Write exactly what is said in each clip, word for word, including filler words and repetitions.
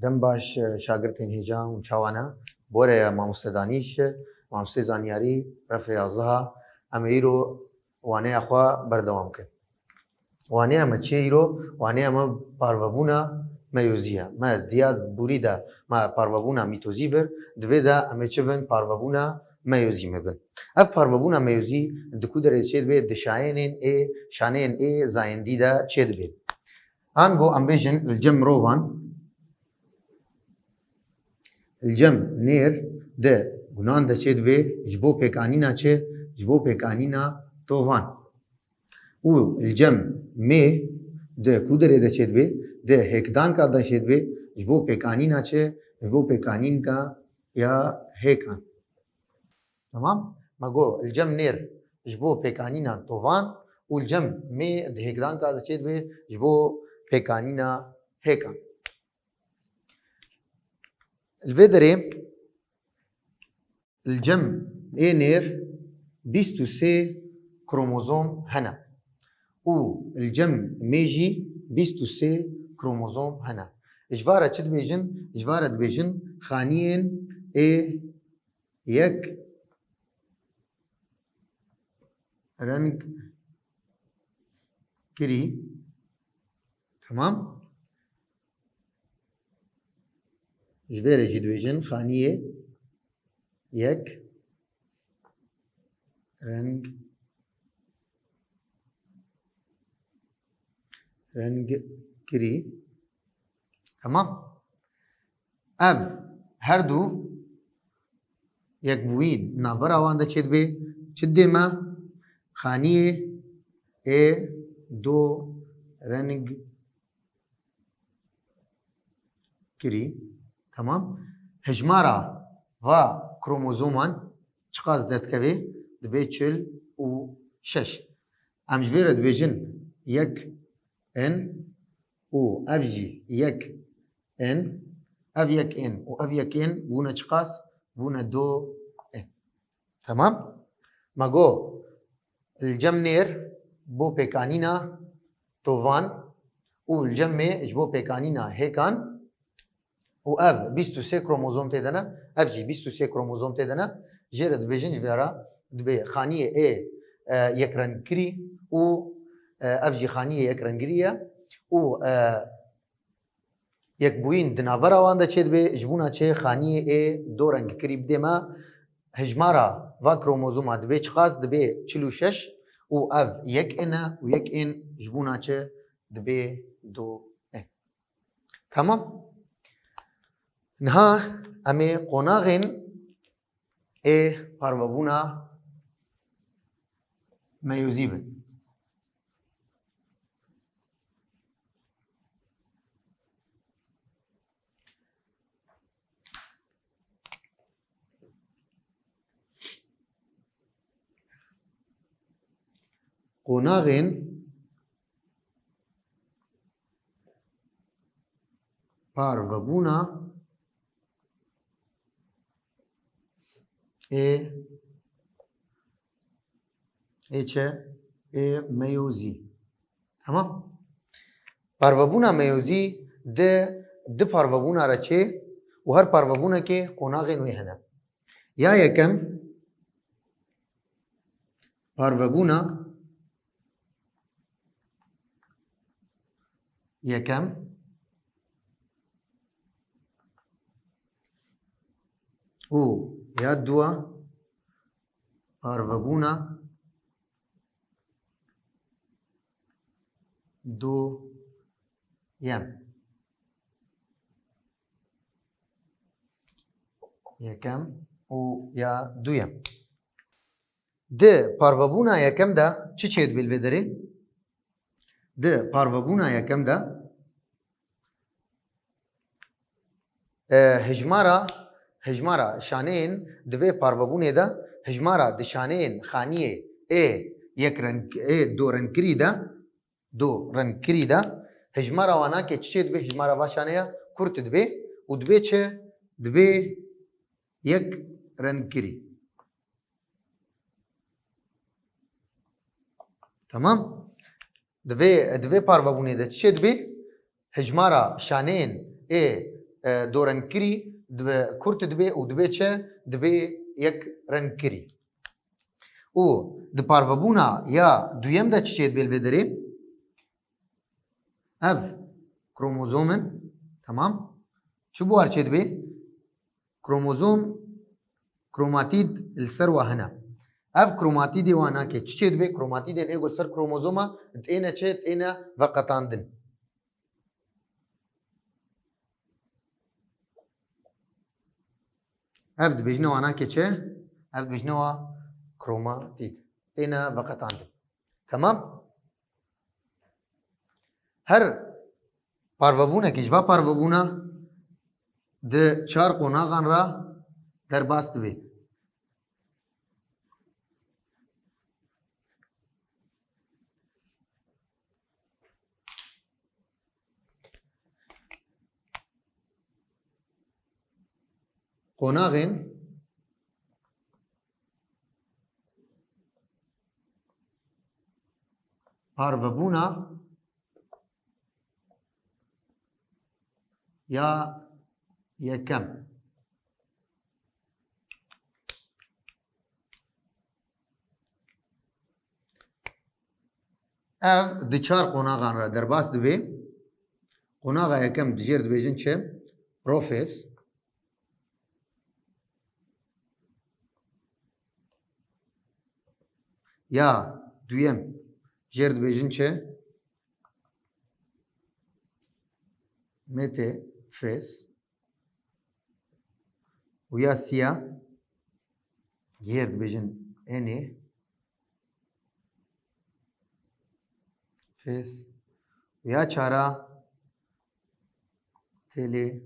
Em baş, e, şagirtên hêja hûn çawa ne? Bore ya mamoste Danîş, mamoste Zanyarî, refa yazdeha. Em ê îro waneya xwe berdewam kin. Waneya me çi ye îro? Waneya me parvebûna meyozî ye. Me diya borî de me parvebûna mîtozî bir, di vê de em ê çi bin? Parvebûna meyozî me bin. Ev parvebûna meyozî di ku derê çêdibe? Di şaneyên ê, şaneyên ê zayendî de çêdibe. Ango em bêjin li cem mirovan, li cem nêr di gunan de çêdibe ji bo pêkanîna çi? Ji bo pêkanîna tovan. Û li cem mê di ku derê de çêdibe? Di hêkdanka de çêdibe ji bo pêkanîna çi? Ji bo pêkanînka ya hêkan. Tamam? Me got li cem nêr ji bo pêkanîna tovan û li cem mê di hêkdanka de çêdibe ji bo pêkanîna hêkan. Li vê derê li cem ê nêr bîst û sê kromozom hene û li cem mê jî bîst û sê kromozom hene. Ji va re çi dibêjin? Ji va re dibêjin xaniyên ê yek reng kirî. Tamam. Ji vê re jî dibêjin xaniyê yek reng, reng kirî. Tamam. Ev her du yekbûyîn navbera wan de çêdibe. Çi didê me? Xaniyê ê do reng kirî. Tamam. Hejmara va kromozoman çiqas derdikeve? Dibe çil û şeş. Em ji vê re dibêjin yek N û ev jî yek N. Ev yek N û ev yek N bûne çiqas? Bûne do N. Tamam? Me got, li cem nêr bo pêkanîna tovan û li cem mê ji bo pêkanîna hêkan û ev bîst û sê kromozom tê de ne, ev jî bîst û sê kromozom tê de ne, jê re dibêjin ji vê re dibê xaniyê ê, e, yekrengkirî û, e, ev jî xaniyê yekrengirî ye û, e, yekbûyîn di navbera wan de çêdibe, ji bona çi? Xaniyê ê do rengkirî. Bidê me hejmara va kromozoma dibe çiqas? Dibe çil û şeş û ev yek N e û yek N ji bona çi? Dibe do N. Tamam. Niha em ê qonaxên ê parvebûna meyozî bin. Qonaxên parvebûna ê, ê çi? Ê meyozî. Tamam. Parvebûna meyozî di, di parvebûna re çê û her parvebûnekê qonaxên wê hene. Ya yekem, parvebûna yekem û ya dua parvebûna duyem. Yekem û ya duyem. Di parvebûna yekem de çi çêdibe li vê derê? Di parvebûna yekem de, e, hejmara, hejmara şaneyên di vê parvebûnê de, hejmara di şaneyên xaniyê ê yekreng, ê dorengkirî de, dorengkirî de, hejmara wana ke çi çêdibe? Hejmara va şaneya kurt dibe û dibe çi? Dibe yekrengkirî. Tamam? Di vê, di vê parvebûnê de çi çêdibe? Hejmara şaneyên ê e, dorengkirî dibe kurt dibe û dibe çi? Dibe yek rengkirî. Û di parvebûna ya duyem de çi çê dibe li vê derê? Ev kromozom in. Temam. Çi buhar çê dibe? Kromozom, kromatîd li ser wa hene. Ev kromatîdê wa nake. Çi çê dibe? Kromatîdên ê ku li ser kromozoma têne çi? Têne veqetandin. Ev dibêjine wa nake çi? Ev dibêjine wa kromatîd. Têne veqetandin. Temam? Her parvebûnekî ji va parvebûna di çar qonaxan re derbas dibe. Qonaxên parvebûna ya yekem. Ev di çar qonaxan re derbas dibe. Qonaxa yekem di jêr dibêjin çi? Profês. Ya duyem jêr dibêjin çi? Metefês. Û ya siya jêr dibêjin enê. Fês. Û ya çara telefês.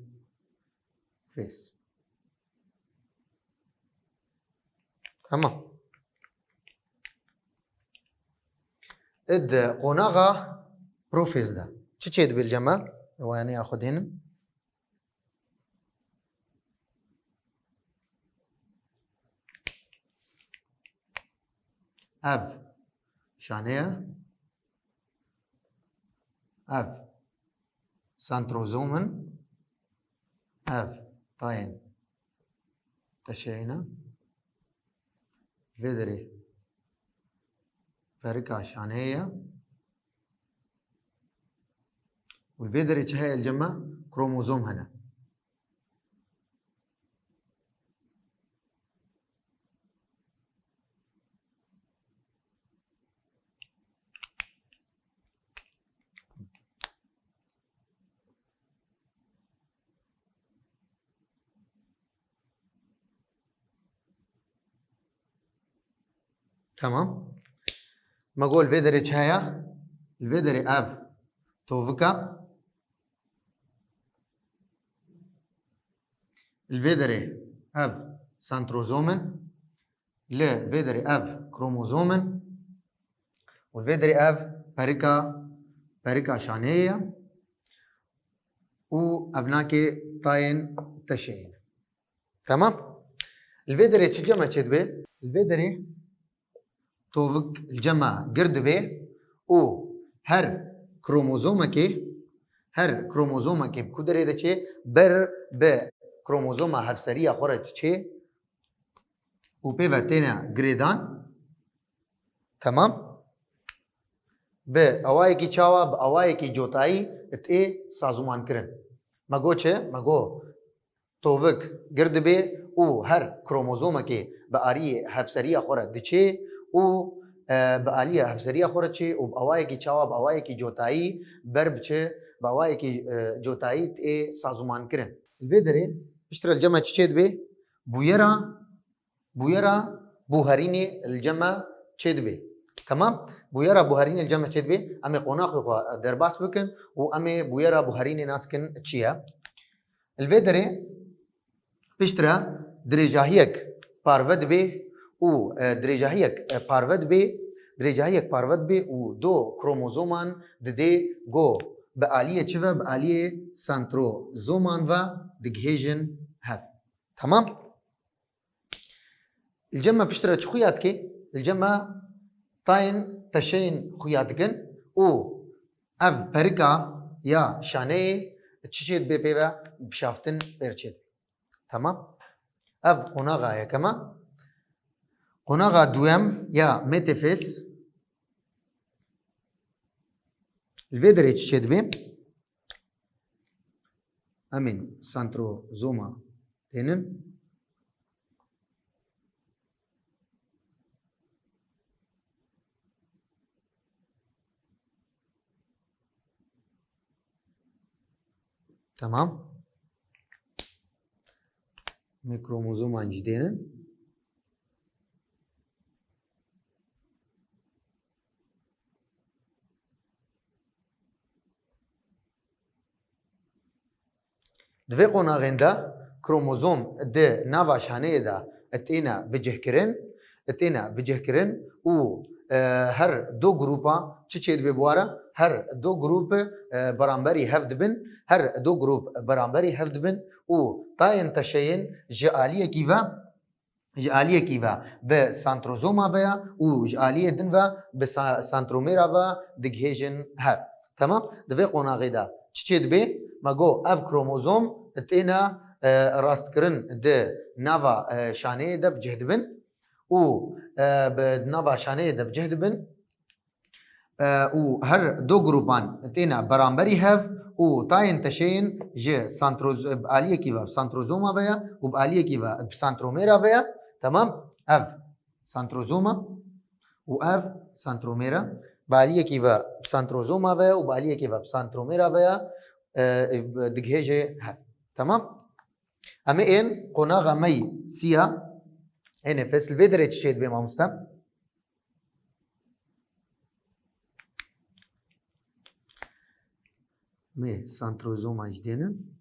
Tamam. Id qonaxa profês de çi çê dibe li cem me? Waneya xwe dênim. Ev şane ye. Ev santrozom in. Ev tayên teşeyê ne. Vê derê perika şaneyê ye. Û li vê derê çi heye li cem me? Kromozom hene. Tamam. Me got li vê derê çi heye? Li vê derê ev tovika. Li vê derê ev santrozom in. Li vê derê ev kromozom in. Û li vê derê ev perika, perika şaneyê ye. Û ev nakê tayên teşeyê ne. Tamam. Li vê derê çi cem me çê dibe? Li vê derê tovik li cem me gir dibe û her kromozomekê, her kromozomekê bi ku derê diçê, ber bi kromozoma hevseriya xwe re diçê û pê ve têne girêdan. Temam. Bi awayekî çawa, bi awayekî cotayî tê sazûman kirin. Me got çi? Me got tovik gir dibe û her kromozomekê bi aliyê hevseriya xwe re diçê û, e, bi aliyê hevseriya xwe re çê û bi awayekî çawa, bi awayekî cotayî ber biçe, bi awayekî, e, cotayî tê sazûman kirin. Li vê derê piştre li cem me çi çê dibe? Bûyera, bûyera buherînê li cem me çê dibe. Temam? Bûyera buherînê li cem me çê dibe. Em ê qonaxê xwe derbas bikin û em ê bûyera buherînê nas kin çi ye. Li vê derê piştre dirêjahiyek parve dibe û, e, dirêjahiyek, e, parve dibe, dirêjahiyek parve dibe û do kromozoman didê go bi aliyê çi ve, bi aliyê santrozoman ve digihêjin hev. Temam? Li cem me piştre çi xuya dike? Li cem me tayên teşeyên xuya dikin û ev perika ya şaneyê çi çê dibe pê ve? bişaftin pêr çêdibê. Tamam. Ev qonaxa yekem e. Qonaxa duyem ya metaphase li vê derê çi çêdibê? Em ên centrozoma tênin. Tamam. Em ê kromozoman jî dênin. Di vê qonaxên de kromozom di nava şaneyê de têne bicihkirin, têne bicihkirin û, e, her du grupa çi çêdibe bi ware? Her du grup, e, beramberî hev dibin, her du grup beramberî hev dibin û tayên teşeyên ji aliyekî ve ji aliyekî ve bi centrozoma ve ya û ji aliyê din ve bi sa-, centromêra ve digihêjin hev. Temam? Di vê qonaxê de çi çêdibe? Me got ev kromozom têne, e, rastkirin di nava, e, şaneyê de bi cih dibin û, e, bi nava şaneyê de bi cih dibin. E, û her du grupan têne beramberî hev û tayên teşeyên ji santroz-, bi aliyekî ve bi santrozoma ve ye û bi aliyekî ve bi santromêra ve ye. Temam? Ev santrozoma û ev santromêra. Bi aliyekî ve bi santrozoma ve ye û bi aliyekî ve bi santromêra ve ye, e, digihêje hev. Temam? Em ê ên qonaxa me yî siya, ê nefes li vê derê çi çêdibe mamoste? Mê santrozoma jî dênin.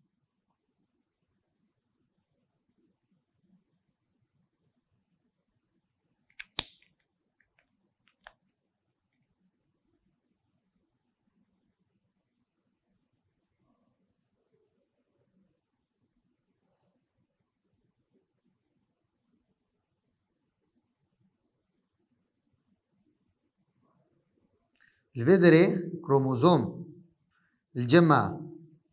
Li vê derê kromozom li cem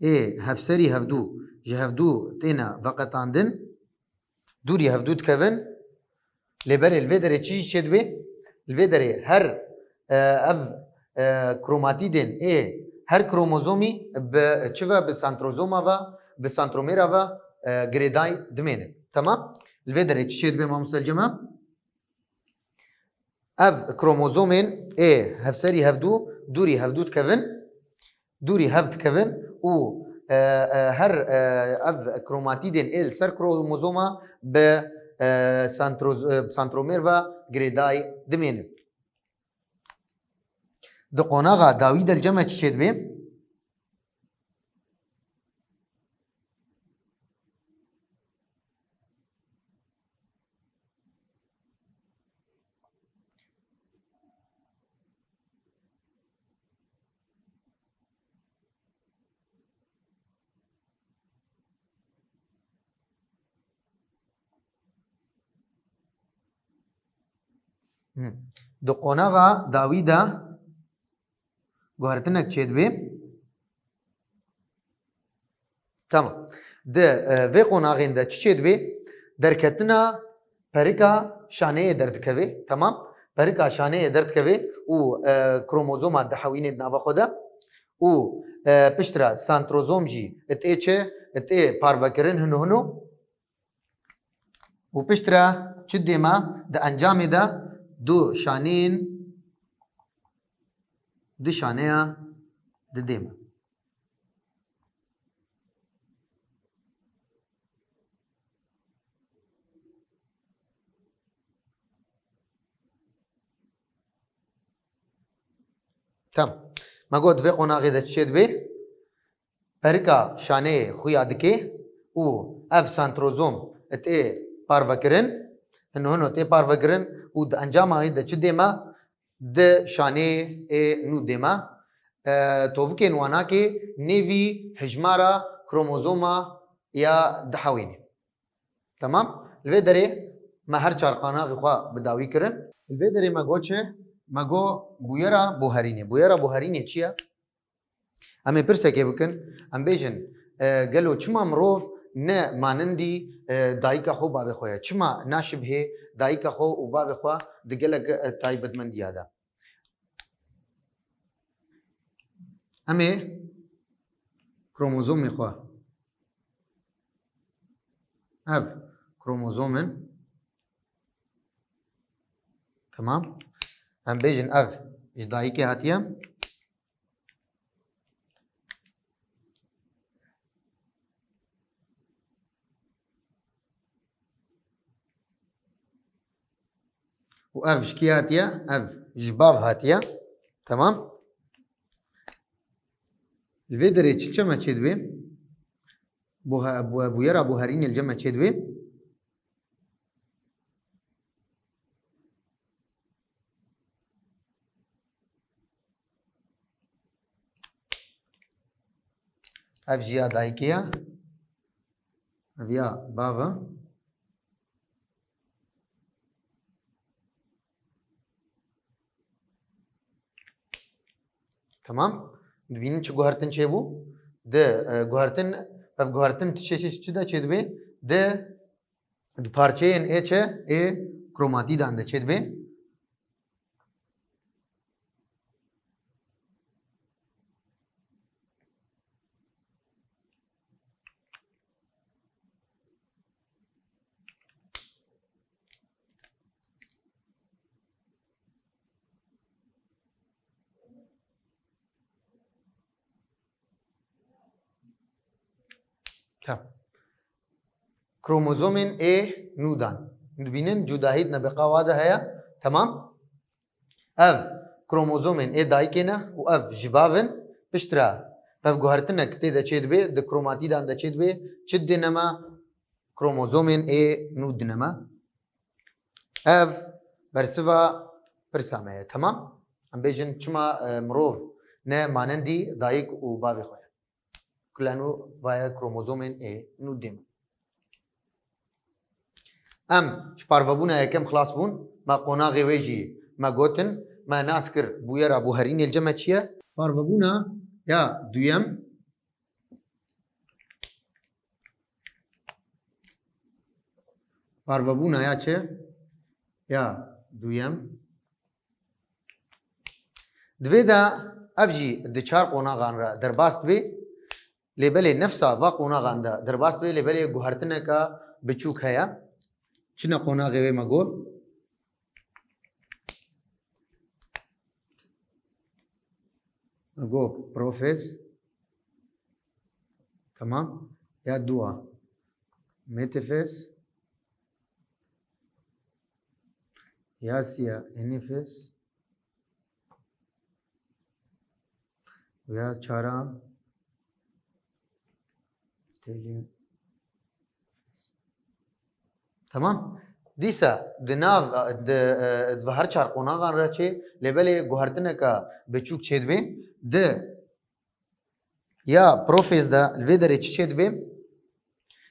ê hevserî hevdû ji hevdû têne veqetandin, dûrî hevdû dikevin. Lê berê li vê derê çi jî çêdibe? Li vê derê her, e, ev, e, kromatîdên ê her kromozomî bi çi ve, bi santrozoma ve, bi santromêra ve, e, girêdayî dimênin. Temam? Li vê derê çi çêdibe mamoste li cem e? Ev kromozomên ê hevserî hevdû dûrî hevdû dikevin, dûrî hev dikevin û, e, e, her, e, ev kromatîdên ê li ser kromozoma bi, e, santroz-, e, santromêr ve girêdayî dimênin. Di qonaxa dawî de li cem me çi çêdibe? Hı. Di qonaxa dawî de guhertinek çêdibe. Tamam. Di, e, vê qonaxên de çi çêdibe? Derketina perika şaneyê derdikeve. Tamam. Perika şaneyê derdikeve û, e, kromozoma dihewîne di nava xwe de. Û, e, piştre santrozom jî tê çi? Tê parvekirin hino hino. Û piştre çi dê me? Di encamê de du şaneyên, du şaneya didê me. Tamam. Me got vê qonaxê de çi çêdibe? Perika şaneyê xuya dike û ev santrozom tê parvekirin, hino hino tê parvekirin û di encama wê de çi dê me? Di şaneyê ê nû dê me. E, tovikên wanakê nêvî hijmara kromozoma ya dihewînê. Temam? Li vê derê me her çar qanaxê xwe bi dawî kirin. Li vê derê me got çi? Me got bûyera buherînê. Bûyera buherînê çi ye? Em ê pirsekê bikin. Em bêjin, E, gelo çima mirov ne manendî, e, dayika xwe û bavê xwe ye? Çima naşibhê dayika xwe û bavê xwe di gelek, e, taybetmendiya de? Em ê kromozomê xwe. Ev kromozom in. Tamam. Em bêjin ev ji dayikê hatiye. Û ev ji kî hatiye? Ev ji bav hatiye. Tamam. Li vê derê çi çeme çêdibê? Buhe-, bu-, bûyera buherînê li cem me çêdibê. Ev jî ya dayikê ye. Ev ya bav e. Tamam. Dibînin çi guhertin çêbû? Di, e, guhertin, ev guhertin tu çi, çi, çi de çêdibê? Di, di parçeyên ê çi? Ê kromatîdan de çêdibê. Tamam. Kromozomên ê nûdan. Dibînin cudahî di nebeqa wa de heye. Tamam. Ev kromozomên ê dayikê ne û ev ji bav in. Piştre pevguhertinek tê de çêdibê, di kromatîdan de çêdibê. Çi didêne me? Kromozomên ê nû didine me. Ev bersiva pirsa me ye. Temam? Em bêjin çima, e, mirov ne manendî dayik û bavê xwe ye. Kuleno vaya kromozomên ê nû dê me. Em ji parvebûna yekem xilas bûn. Me qonaxê wê jî me gotin. Me nas kir bûyera buherînê li cem me çi ye. Parvebûna ya duyem. Parvebûna ya çi? Ya duyem. Divê de ev jî di çar qonaxan re derbas dibe. Lê belê nefsa va qonaxan de derbas dibe, lê belê guhertineka biçûk heye. Çi ne qonaxê wê me got? Me got prophase. Tamam. Ya dua. Metaphase. Ya siya anaphase. Ya çara. Têlê. Tamam. Dîsa di nav, di, e, di her çar qonaxan re çê, lê belê guhertineka biçûk çêdibe. Di ya prophase de li vê derê çi çêdibe?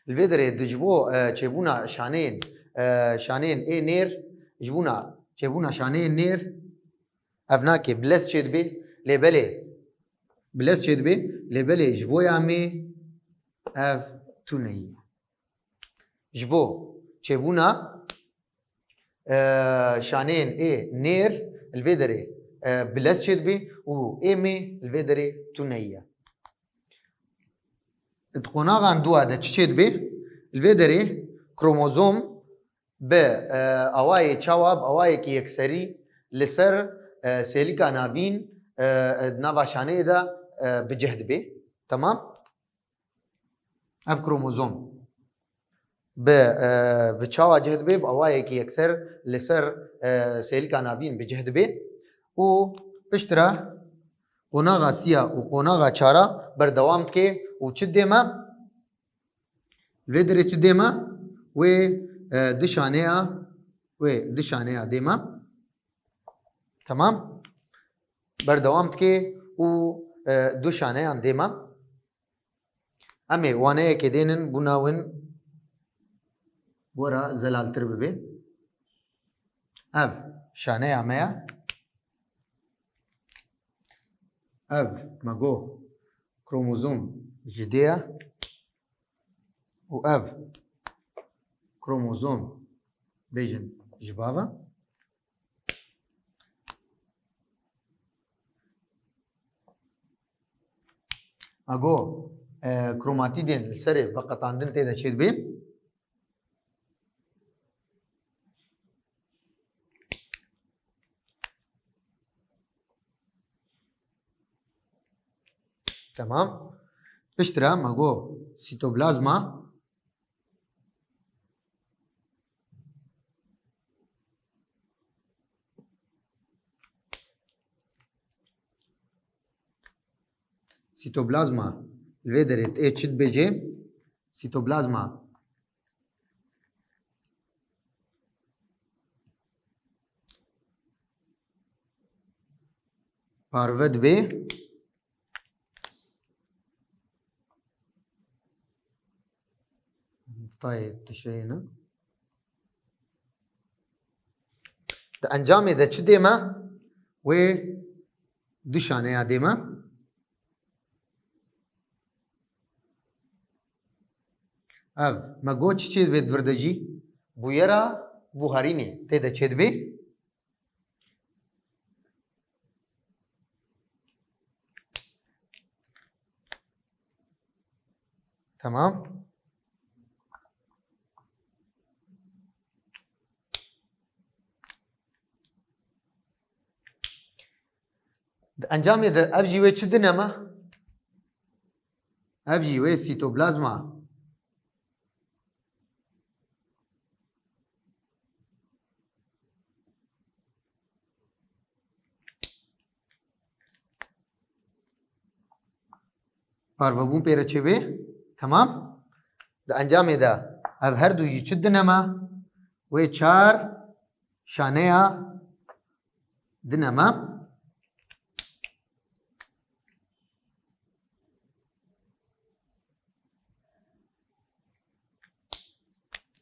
Li vê derê di ji bo, e, çêbûna şaneyên, e, şaneyên ê nêr, ji bona çêbûna şaneyên nêr, ev nake bi lez çêdibe, lê belê bi lez çêdibe, lê belê ji bo ya mê ev tune ye. Ji bo çêbûna, e, şaneyên ê nêr li vê derê, e, bi lez çêdibe û ê mê li vê derê tune ye. Di qonaxan dua de çi çêdibe? Li vê derê kromozom bi, e, awayê çawa, bi awayekî yekserî li ser, e, sêlîka navîn, e, e, di nava şaneyê de, e, bi cih dibe. Temam? Ev kromozom bi, e, bi çawa cih dibe? Bi awayekî yekser li ser, e, sêlîka navîn bi cih dibe û piştre qonaxa siya û qonaxa çara berdewam dike û çi dê me? Vê derê çi dê me? Wê, e, du şaneya, wê du şaneya dê me. Temam? Berdewam dike û, e, du şaneyan dê me. Em ê waneyekê dênin bona win wera zelaltir bibe. Ev şaneya me ye. Ev me got kromozom ji dê ye. û ev kromozom bêjin ji bava. Ago, e, kromatîdên li serê veqetandin tê de çêdibe. Tamam. Piştre me got sîtoplazma. Sîtoplazma li vê derê tê çi dibêje? Sîtoplazma parve dibe. Tayê tişeyê ne. Di encamê de çi dê me? Wê du şaneya dê me. Ev, me got çi çê dibe di vir de jî? Bûyera buharînê tê de çêdibe. Tamam. Di encamê de ev jî wê çi dine me? Ev jî wê sîtoplazma parvebûn pê re çêbê. Temam. Di encamê de ev her du jî çi dine me? Wê çar şaneya dine me.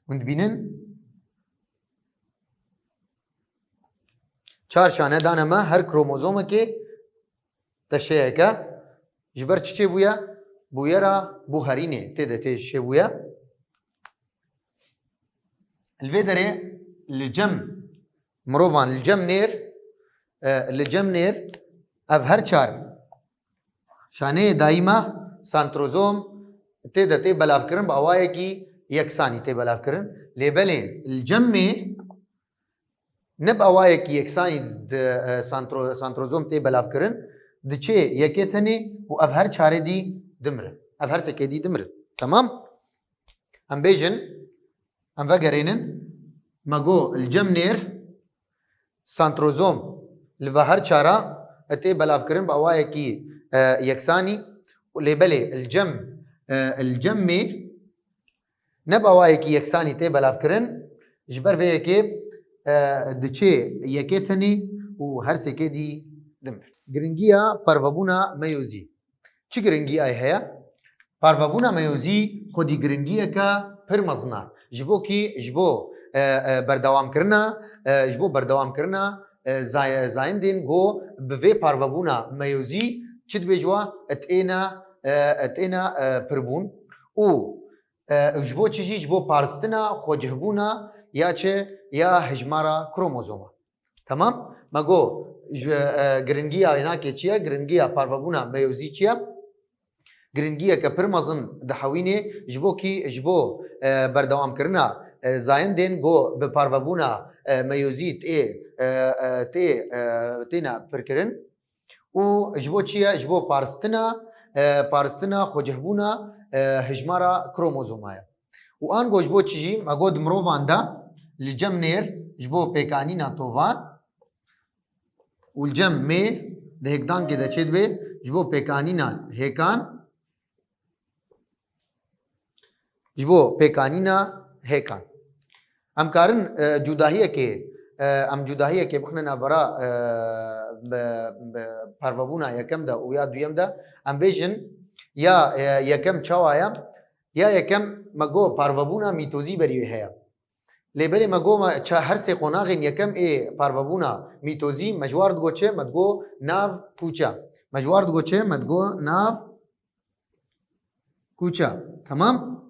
Hûn dibînin? Çar şane dane me, her kromozomekê teşeyeke. Ji ber çi çêbûye? Bûyera buharînê tê de tê çêbûye. Li vê derê li cem mirovan, li cem nêr, e, li cem nêr ev her çar şaneyê dayî me, santrozom tê de tê belavkirin, bi awayekî yeksanî tê belavkirin. Lê belê li cem mê ne bi awayekî yeksanî di, e, santro-, santrozom tê belavkirin, diçê yekê tenê û ev her çarê dî dimirin. Ev her sekê dî dimirin. Temam? Em bêjin, em vegerênin, me got li cem nêr santrozom li ve her çara tê belavkirin bi awayekî, e, yeksanî û lê belê li cem, e, li cem mê ne bi awayekî yeksanî tê belavkirin, ji ber vê yekê, e, diçê yekê tenê û her sêkê dî dimir. Giringiya parvebûna meyozî. Çi giringiyayê heye? Parvebûna meyozî xwedî giringiyeke pir mezin e. Ji bo kî? Ji bo, e, e, berdewamkirina, e, ji bo berdewamkirina, e, zay-, zayendên ku bi vê parvebûna meyozî çi dibê ji we? Têne, e, têne, e, pirbûn û, e, ji bo çi jî? Ji bo parstina xwecihbûna ya çi? Ya hejmara kromozoma. Temam? Me got, ji, e, giringiya wênakê çi ye? Giringiya parvebûna meyozî çi ye? Giringiyeke pir mezin dihewînê, ji bo kî? Ji bo, e, berdewamkirina, e, zayendên ku bi parvebûna, e, meyozî tê, e, e, tê, e, têne pirkirin. Û ji bo çi ye? Ji bo parstina, e, parstina xwecihbûna, e, hejmara kromozoma ye. Û ango ji bo çi jî? Me got di mirovan de li cem nêr ji bo pêkanîna tovan û li cem mê di hêkdankê de çêdibe ji bo pêkanîna hêkan, ji bo pêkanîna hêkan. Em karin, e, cudahiyekê, e, em cudahiyekê bixine navbera, e, bi, bi parvebûna yekem de û ya duyem de. Em bêjin ya, e, yekem çawa ye? Ya yekem me got parvebûna mîtozî berî wê heye. Lê belê me got me ça-, her sê qonaxên yekem ê parvebûna mîtozî me ji war digot çi? Me digot nav kûçe. Me ji war digot çi? Me digot nav kûçe. Temam?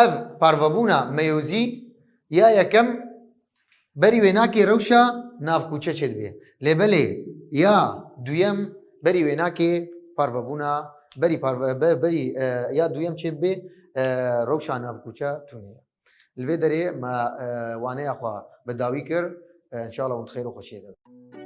Ev parvebûna meyozî ya yekem berî wê nakê rewşa navkûçe çêdibe. Lê belê ya duyem berî wê nakê parvebûna berî parve, be, berî, e, ya duyem çêbibe, e, rewşa navkûçe tune ye. Li vê derê me, e, waneya xwe bi dawî kir. E, înşallah hûn di xêr û xweşiyê de bin.